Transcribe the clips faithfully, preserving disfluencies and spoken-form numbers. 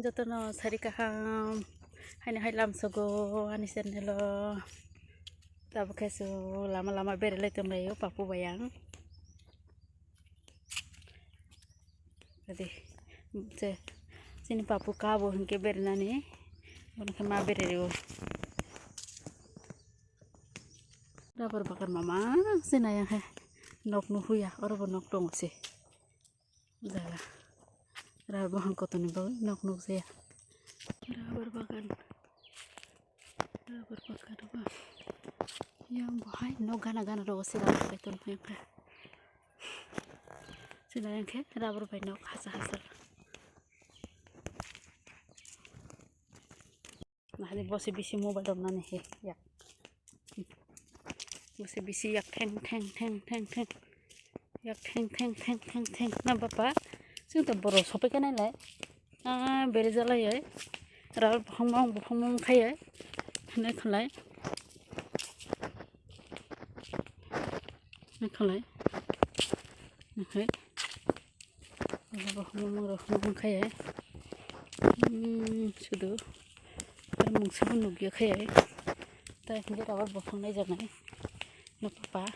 Jotono sari kaham, haino hai lamsogo ani channel o. Tabuk khe chwng lama lama berelai tonglaio papu bai ang. Adi, je, chini papu kabo hinkhe berenani, bono khe ma bererio. Rubber bagan mamang se nai ang khe nok nuhuya, oro bo nok tongo se. Jaga. Rubber bohang kotoni bagwi nok nukjaya. Rubber bagan. Rubber bagan ba. Yang bohai nok gana gana rogo se rubber kaitor nukya kha. Sina yang khe rubber bai nok hasa hasa. Nahani bosi bisi mobile rok nani he yak. Bosi bisi yak theng theng theng theng theng. Yak theng theng theng theng theng. Na bapa, chwng to borok sopai khe nai lai. Ah, bere jalai ai. Ral buphang mong buphang mong khai ai. Nai khalai. Nai khalai. Nai khai. Abo humung rok humung khai ai. Hmm, sudu. Ar mungsa bo nugya khai ai. Tai hindi rubber buphang nai janai. No papa.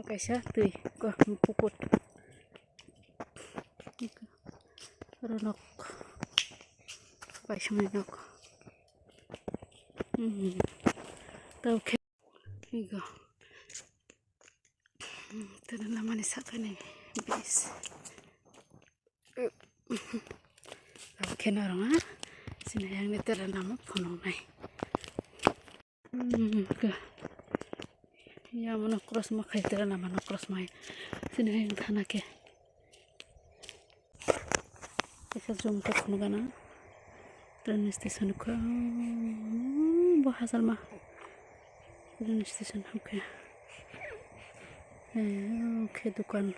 Kaisa twi ko pukut. Ronok. Bai sumai nok. Hmm. Tau khe. Igo. Tene lamani sakani bis. Abo khe norong ha. Sini yang ni tera nama phunuk nai. Hmm, ke. Ya, mano cross ma khai tera nama no cross mai. Sini yang thana ke. Kaisa jumta phunuk gana. Train station kha. Bo hasalma. Train station hokhe. Eh, hokhe dukan.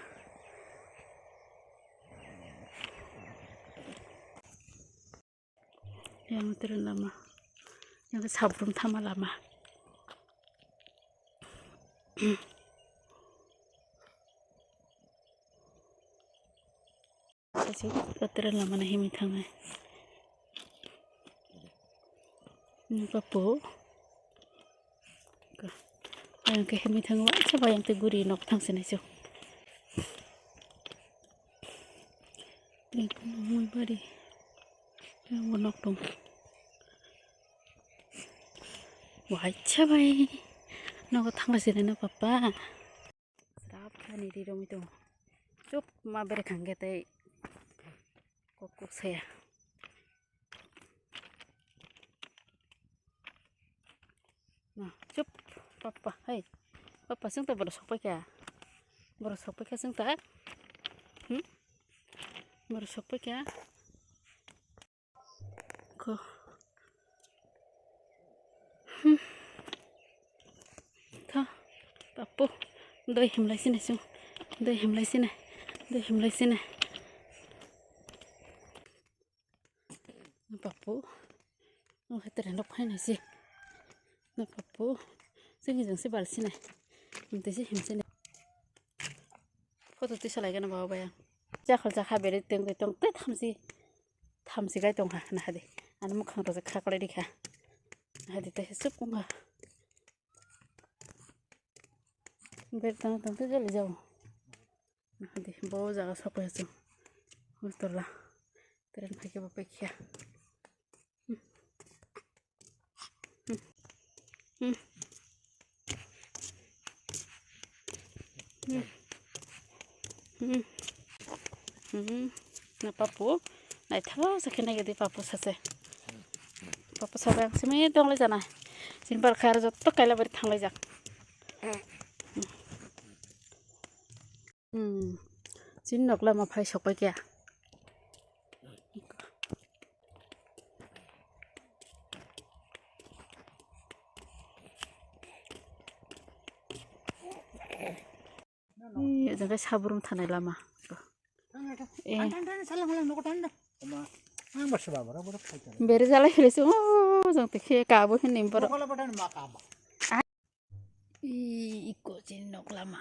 Yang train lama. Yang sabrum thama lama. Kasi patera lama na himi thangnai. Ini papo. Ka. Ayang ke himi thang wa cha bayang te guri nok thang sini chu. Ini mui bari. Yang nok dong. Wa cha bai. Nok thang sini na papa. Srap thani ri romwi tongo. Chup ma bere khangge tei kok kok saya. Na, chup, papa, hei. Papa, sung ta borok sokpai kha. Borok sokpai kha sung ta. Hmm? Borok sokpai kha. Ko. Hmm. Tha. Papu. Doi himlai sini sung. Doi himlai sini. Doi himlai sini. Papu. Nung hai tere nok phai nai si. Na papu. Singi jang si bal sini. Nung te si him sini. Photo tisa lai gana baba ya. Chakhal chakha beri teng tong te thamsi. Thamsi gai tongkha, nahadi. Ani mukhang rok kha kwlai rikha. Nahadi, tei chup wngkha. Beri tong tong tei jali jao. Nahadi, bo jaga sokya chwng. Hostel la. Train phaikhe bo paikha. Hmm. Hmm. Hmm. Hmm. Hmm. Na papu, naitha sa khe nai gadi papu sase. Papu sabe ang simi tong lai jana. Sin bar khar jotto kaila bari thang lai jak. Hmm. Chini nok lama phai sokpai kha. Ee, ojang khe sabrum thanai lama. Eh. Bere jalai philai se, o, jang te khe kabo hinwi borok. Iko chini nok lama.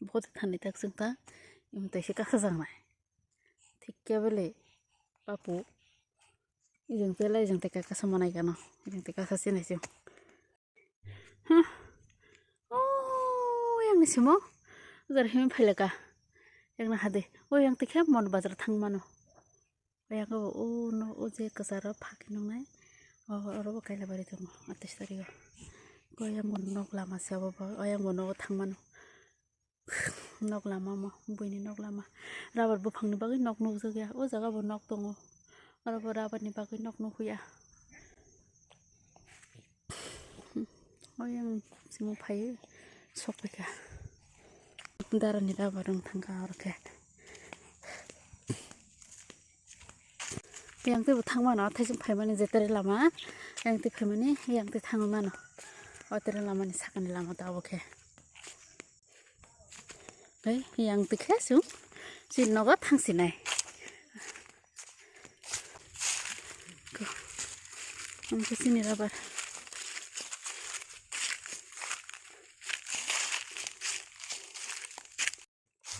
Bo thani tak chwng ta. Imtwi se kasa jangnai. Thik khe bele papu. Ijeng pela ijeng te kaka sama nai kano. Ijeng te kasa sinai se. Huh. Oh, yang ni simo. Ujar himi phailaka. Yang na hade. Oh, yang tikhe mon bazar thang mano. Yang ko, oh, no, oh, je kasaro phaki nungnai. Oh, oro bo kaila bari tongo. Atis tarik o. Ko yang bo nok lama se abo bo. Oh, yang bo no thang mano. Nok lama mo, buini nok lama. Rubber buphangni bagwi nok nukjakya. O jaga bo nok tongo. Oro bo rubber ni bagwi nok nukhuya. Oyang simo phai sokphaikha. Darani rubber wng thangkha oro khe. Yang twi bo thang mano, thaising phaimani je tere lama. Yang twi phaimani, yang twi thangwi mano. O tere lamani sakani lama tabuk khe. Hei, yang tikhe chwng chini nogo thangsinai. Ang khe chini rubber.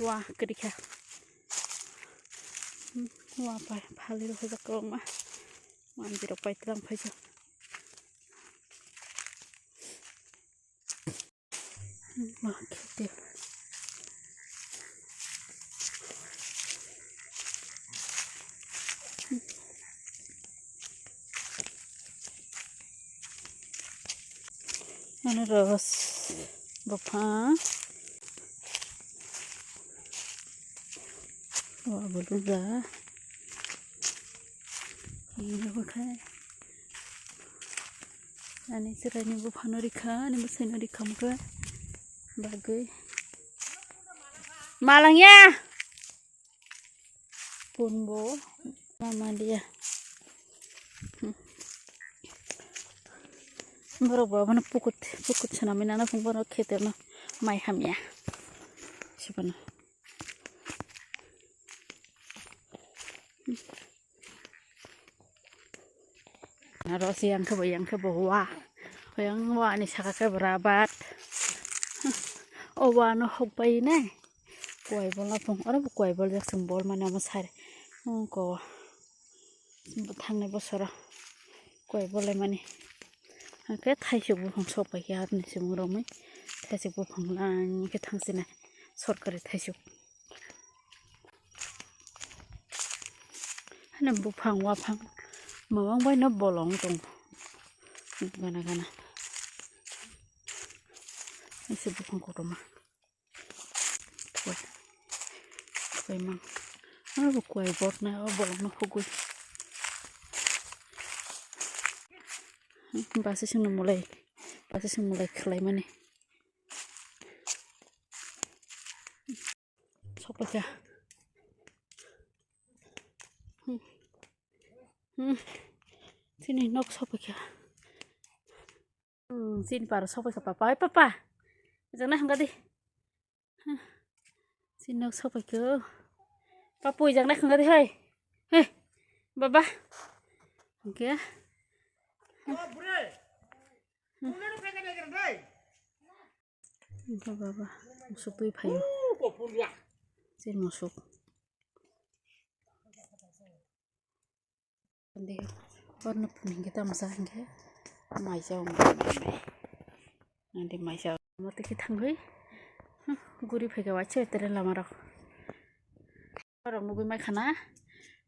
Wa kwrwikha. Wa pai phali rw hojak kwbangma. Mandirok pai twlang phaikha. Ba, khete. Anaros buphang. Wa buluda. Ini bukhai. Ani chwraini buphano rikha, ani bwsaino rikha mukha bagwi. Malangya! Punbo mama dia. Hmm. Borok bo abono pukut, pukut swnamwi nana phung borok kheterno mai hamya. Sibano. Aro se yang khe bo, yang khe bo wa. Yang wa ni saka khe bo rabat. O wa no hok pai nai. Kuai bol na phung. Oro bo kuai bol jak sung bol mani amo sari. Ko thangnai bosoro kuai bol mani. Hwnkhe thaisuk buphang sok pai khe aroni se mung romwi. Thaisuk buphang lang khe thang sinai sorkari thaisuk. Hano buphang waphang mawang bai no bolong tongo gana gana. Ese buphang kotorma kuai kuai mang abo kuai botna o bolong no hugui basa singno mulai basa sing mulai khwlai mani. Sokphaikha. Hmm. Hmm. Chini nok sokphaikha. Hmm, chini paro sokphaikha papa. Oi papa. Ijang nai hwnga di. Hmm. Chini nok sokphaikha. Papu ijang nai hwnga di hoi. Hei. Baba. Hwnkhe. Baba, musuk twi phaio. Chini musuk. Ande, orno phun hinkhe tamo sa hinkhe mai chao mai mai. Ande mai chao. Omo twi khe thangwi. Guri phaikha waisa tere lama rok. Norok nugwi mankha na,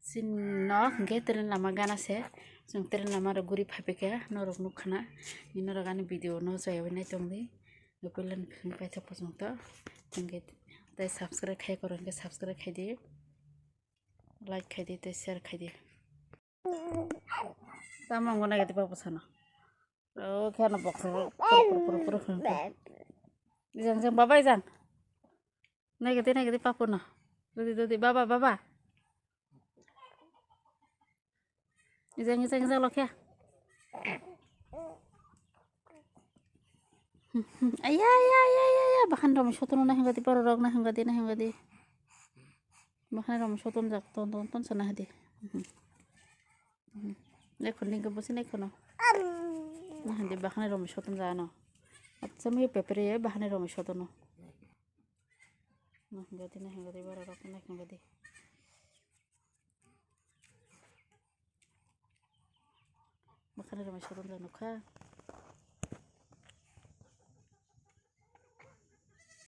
chini nok hinkhe train lama gana se, chwng train lama rok guri phaipaikha, norok nukha na, norok ani video no chaywi naitongdi, puila ni paithak pojongto, hinkhe tei subscribe khai kwrwi hinkhe subscribe khaidi, like khaidi tei share khaidi. Tamo wngkha naikhe tei babo sana. O kheno bokhorok puruk puruk puruk puruk hwnkhe. Ejang, ejang, baba ejang. Naikhe tei, naikhe tei papu no. Dodi, dodi, baba, baba. Ejang, ejang, ejang lokhe. Aya, aya, aya, aya, aya. Bahan romwi sotono naihwngkha di, bororok naihwngkha di, naihwngkha di. Bahan romwi sotonjak ton, ton, ton sana hadi. Naikon ni gabo se naikon no. Nahan di bahan romwi sotonjak ano. Acha mui pepre bahan romwi sotono. Naikhe gadi, naikhe gadi, borok rok naikhe gadi. Bwkhani rwmai sodon rok nukha.